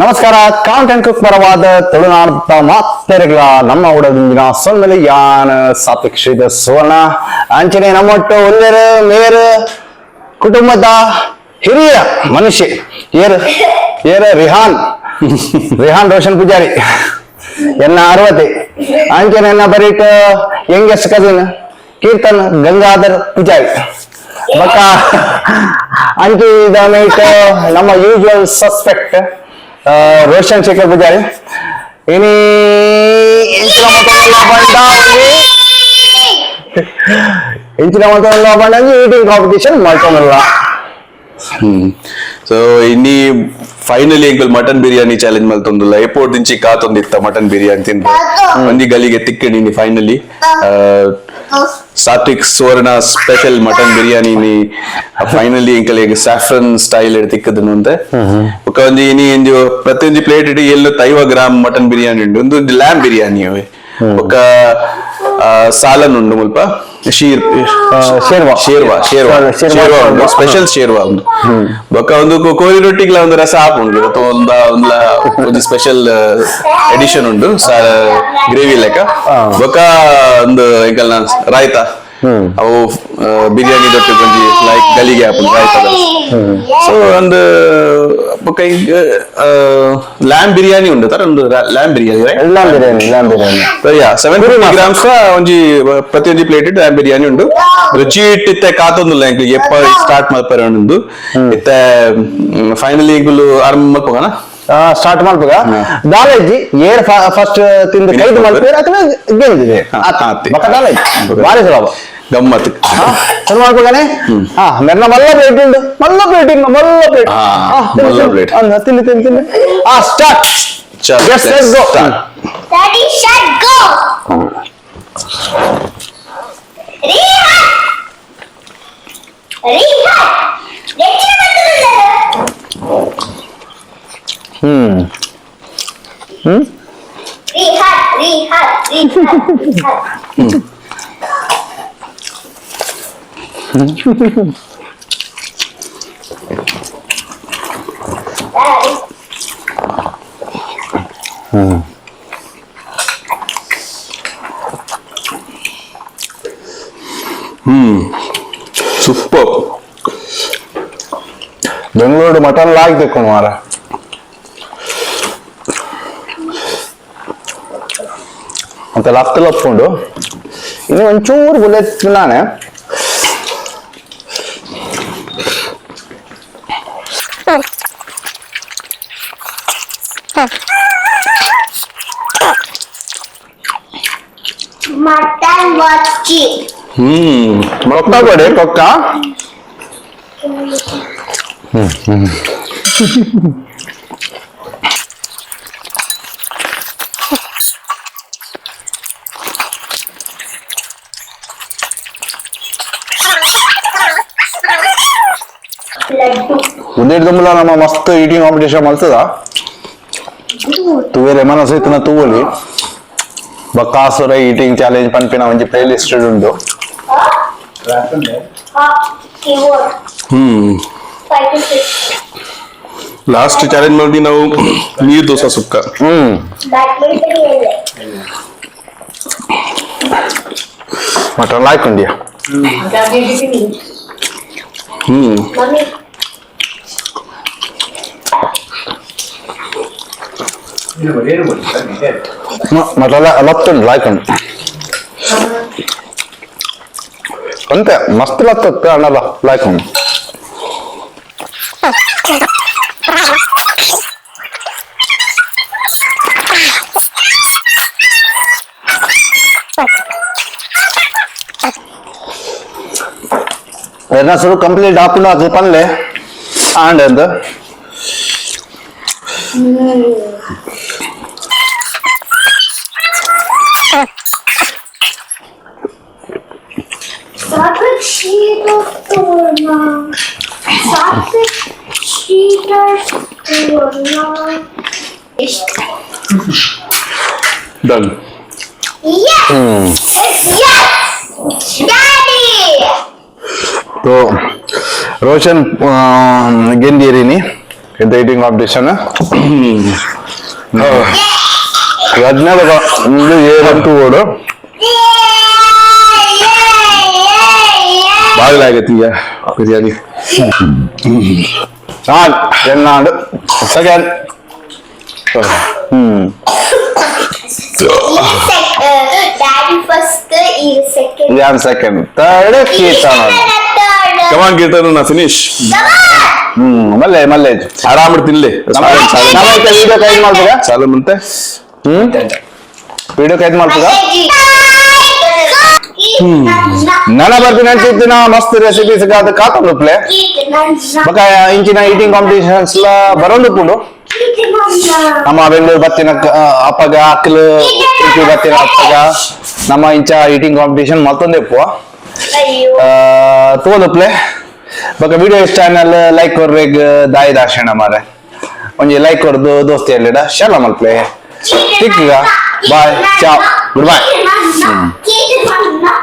ನಮಸ್ಕಾರ. Count and cook ಪರವಾದ ತುಳುನಾಡ ಮಾತೆರೆಗಳ ನಮ್ಮ ಉಡದಿಂದಿನ ಸೊನ್ನೆಲೆ ಯಾನ್ ಸಾತ್ವಿಕ್ ಶ್ರೀಧರ್ ಸುವರ್ಣ ಅಂಚನೆ ನಮ್ಮೊಟ್ಟು ಉಲ್ಲೆರ್ ಮೇರ್ ಕುಟುಂಬದ ಹಿರಿಯ ಮನುಷ್ಯ ಏರ್ ಏರ್ ರಿಹಾನ್ ರಿಹಾನ್ ರೋಷನ್ ಪೂಜಾರಿ ಎನ್ನ 60 ಅಂಚನೆ ಎನ್ನ ಬರೀಟ್ ಯಂಗೆಸ್ಟ್ ಕಸಿನ್ ಕೀರ್ತನ್ ಗಂಗಾಧರ್ ಪೂಜಾರಿ ಬೊಕ್ಕ ಅಂಚಿ ಮೇಟ್ ನಮ್ಮ ಯೂಶುವಲ್ ಸಸ್ಪೆಕ್ಟ್ ರೋಷನ್ ಶೇಖರ್ ಪೂಜಾರಿ. ಇನಿ ಎಂಚಿನ ಮತೊಂದುಲ್ಲ ಪಂಡ ಒಂಜಿ ಎಂಚಿನ ಮತೊಂದುಲ್ಲ ಪಂಡ ಒಂಜಿ ಈಟಿಂಗ್ ಕಾಂಪಿಟಿಷನ್ ಮಲ್ತೊಂದುಲ್ಲ. ಸೊ ಇನ್ನಿ ಫೈನಲಿ ಎಂಕಲ್ ಮಟನ್ ಬಿರಿಯಾನಿ ಚಾಲೆಂಜ್ ಮಲ್ತೊಂದುಲ್ಲ. ಏಪೋರ್ಟ್ ದಿಂಚಿ ಕಾತೊಂದಿತ್ತ ಮಟನ್ ಬಿರಿಯಾನಿ ತಿಂದ ಒಂಜಿ ಗಲಿಗೆ ತಿಕ್ಕಣಿ. Finally Satvik Suvarna special mutton biryani finally ಎಂಕಲ್ saffron style ತಿಕ್ಕದನು ಅಂತೆ. ಬೊಕ್ಕ ಒಂಜಿ ಇನಿ ಒಂಜಿ ಪ್ರತಿಯೊಂಜಿ ಪ್ಲೇಟ್ ಇಡಿ ಎಲ್ಲು 50 ಗ್ರಾಮ್ ಮಟನ್ ಬಿರಿಯಾನಿ ಉಂಡು. ಒಂದು ಲ್ಯಾಮ್ ಬಿರಿಯಾನಿ ಅವೆ. ಬೊಕ್ಕ ಸಾಲನ್ ಉಂಡು ಮುಲ್ಪ ಶೀರ್ ಶೇರ್ವಾ. ಶೇರ್ವಾ ಶೇರ್ವಾ. ಶೇರ್ವಾ. ಶೇರ್ವಾ ಉಂಡು, ಸ್ಪೆಷಲ್ ಶೇರ್ವಾ ಉಂಡು. ಬೊಕ್ಕ ಒಂದು ಕೋಳಿ ರೊಟ್ಟಿಗ್ಲ ಒಂದು ರಸ ಆಪುಂಡು. ಒಂದ ಒಂದ್ಲ ಒಂಜಿ ಸ್ಪೆಷಲ್ ಎಡಿಷನ್ ಉಂಡು, ಗ್ರೇವಿ ಲೆಕ್ಕ. ಬೊಕ್ಕ ಒಂದು ಎಂಕಲ್ನ ರಾಯ್ತ ಅವು ಬಿರಿಯಾನಿ ದೊಟ್ಟ ಒಂಜಿ ಲೈಕ್ ಗಲಿಗೆ ಆಪುಂಡು ರಾಯ್ತ. ಸೊ ಒಂದು ಬೊಕ್ಕ ಲ್ಯಾಮ್ ಬಿರಿಯಾನಿ ಉಂಡು ತರ ಒಂದು lamb biryani, right? Lamb biryani, lamb biryani. Yeah, 750 grams ಒಂಜಿ ಪ್ರತಿಯೊಂಜಿ ಪ್ಲೇಟ್ ಲ್ಯಾಮ್ ಬಿರಿಯಾನಿ ಉಂಡು. ರುಚಿ ಇಟ್ಟಿತ್ತೆ ಕಾತೊಂದುಲ್ಲ ಎಂಕ್ ಎಪ್ಪ ಸ್ಟಾರ್ಟ್ ಮಲ್ಪರೆ ಉಂಡು. ಇತ್ತೆ ಫೈನಲಿ ಎಂಕುಲು ಆರಂಭ ಮಲ್ಪೋಗನ. ಸ್ಟಾರ್ಟ್ ಮಲ್ಪುಗ ದಾಲೇಜಿ ಏರ್ ಫಸ್ಟ್ ತಿಂದು ಕೈದು ಮಲ್ಪೇರ್ ಅಥವಾ ಗೆಂದಿದೆ. ಆತೆ. ಬೊಕ್ಕ ದಾಲೇಜಿ ಬಾರಿ ಸುಲಭ. ಗಮ್ಮತ್. ಶುರು ಮಾಡ್ಬೋದಾನೆ. ಹಾ, ಮೆರ್ನ ಮಲ್ಲ ಪ್ಲೇಟ್ ಉಂಡು, ಮಲ್ಲ ಪ್ಲೇಟ್ ಇನ್ನು ಮಲ್ಲ ಪ್ಲೇಟ್. ಮಲ್ಲ plate. ತಿಂದು ತಿಂದು ತಿಂದು. ಹಾ, ಸ್ಟಾರ್ಟ್. ಚಲೋ. Yes, let's go. Start. Ready, set, go! Rihan! Rihan! ಎಚ್ಚರ ಬರ್ತದಲ್ಲ? ಹ್ಮ್ ಹ್ಮ್ Rihan, Rihan, Rihan, Rihan. Daddy. Super. Bengaluru mutton ಲಾಗ್ ತಿಕ್ಕೊಂಡು ಮಾರ. ಮತ್ತೆ ಲತ್ತು ಲಪ್ಪುಂಡು. ಇನ್ನು ಒಂಚೂರು ಬುಲೆಟ್ ನಾನೆ. ಮಟನ್ ಬಚ್ಚಿ. ಕೊಕ್ಕ ಕೊಡಿ ಕೊಕ್ಕ. ಲಡ್ಡು. ಉಂದೇಡ್ ದುಂಬುಲ ನಮ್ಮ ಮಸ್ತ್ ಈಟಿಂಗ್ ಕಾಂಪಿಟೇಷನ್ ಮಲ್ತದ. ತೂವೆರೆ ಮನಸ್ಸು ಇತ್ತಿನ ತೂವಲಿ. ಬಕ್ಕಾಸುರ ಈಟಿಂಗ್ ಚಾಲೆಂಜ್ ಪನ್ಪಿನ ಒಂಜಿ ಪ್ಲೇ ಲಿಸ್ಟ್ ಉಂಡು. Keyboard. 5 to 6. Last challenge ಮಾಡಿ ನಾವು ನೀರ್ ದೋಸೆ ಸುಕ್ಕ. ಬ್ಯಾಡ್ಮಿಂಟನ್ ಇದೆ. ಮಟನ್ ಲಾಯ್ಕ್ ಉಂಡಿಯಾ. ಮಮ್ಮಿ. ಮಟನ್ ಲತ್ತುಂಡು, ಲಾಯ್ಕ್ ಉಂಡು ಅಂತೆ. ಮಸ್ತ್ ಲತ್ತತ್ತೆ ಅಣ್ಣಲ್ಲ, ಲಾಯ್ಕ್ ಉಂಡು. ಎನ್ನ ಸುರು ಕಂಪ್ಲೀಟ್ ಆಪುಂಡು ಅದು ಪನ್ಲೆ ಆಂಡ್ ಅಂದ್. ಸಾತ್ವಿಕ್ ಶ್ರೀಧರ್ ಸುವರ್ಣ, ಸಾತ್ವಿಕ್ ಶ್ರೀಧರ್ ಸುವರ್ಣ. Done. Yes! Yes! Daddy! So Roshan ಗೆಂದಿರಿ. ಇದು ಈಟಿಂಗ್ ಕಾಂಪಿಟೇಷನ್ ರಜ್ಞ ಒಂದು ಏರಂತೂ ಓಡು. ಬಾಗಿಲಾಗೈತಿ ಈಗ ಬಿರಿಯಾನಿ. ನಾನ್ ಎನ್ನಾಡು ಸೆಕೆಂಡ್. Daddy first, ಈ ಸೆಕೆಂಡ್. ಯಾನ್ second, third Keerthana. Come on Keerthana, ನಾ ಫಿನಿಶ್. ಮಲ್ಲೆ ಮಲ್ಲೆ. ಆರಾಮ್ ತಿನ್ಲಿ. ನಮ್ಮ ವಿಡಿಯೋ ಕೈದ್ ಮಾಡ್ಬೋದ? ಚಾಲು ಮುಂತೆ. ವಿಡಿಯೋ ಕೈದ್ ಮಾಡ್ಬೋದ? ನನ ಬರ್ತೀನಿ ಅಂತಿತ್ತಿನ ಮಸ್ತ್ ರೆಸಿಪೀಸ್ ಕಾದು ಕಾತೊಂದು ಪ್ಲೇ ಬೊಕ ಇಂಚಿನ ಈಟಿಂಗ್ ಕಾಂಪಿಟೇಷನ್ಸ್ ಲ ಬರೊಂದು ಪುಂಡು. ನಮ್ಮ ಬೆಂಗಳೂರು ಬತ್ತಿನ ಅಪ್ಪಗ ಅಕ್ಲು ಇಂಚಿ ಬತ್ತಿನ ಅಪ್ಪಗ ನಮ್ಮ ಇಂಚ ಈಟಿಂಗ್ ಕಾಂಪಿಟೇಷನ್ ಮತ್ತೊಂದು ಇಪ್ಪುವ. ತೋದು ಪ್ಲೇ ಬೊಕ ವಿಡಿಯೋ ಚಾನಲ್ ಲೈಕ್ ಕೊರ್ರೆಗ್ ದಾಯಿ ದಾಕ್ಷಣ ಮಾರೆ. ಒಂಜಿ ಲೈಕ್ ಕೊರ್ದು ದೋಸ್ತಿ ಅಲ್ಲಿಡ ಶೇರ್ ಮಲ್ಪ್ಲೆ. ತಿಕ್ಕೀಗ, ಬಾಯ್, ಚಾವ್, ಗುಡ್ ಬಾಯ್.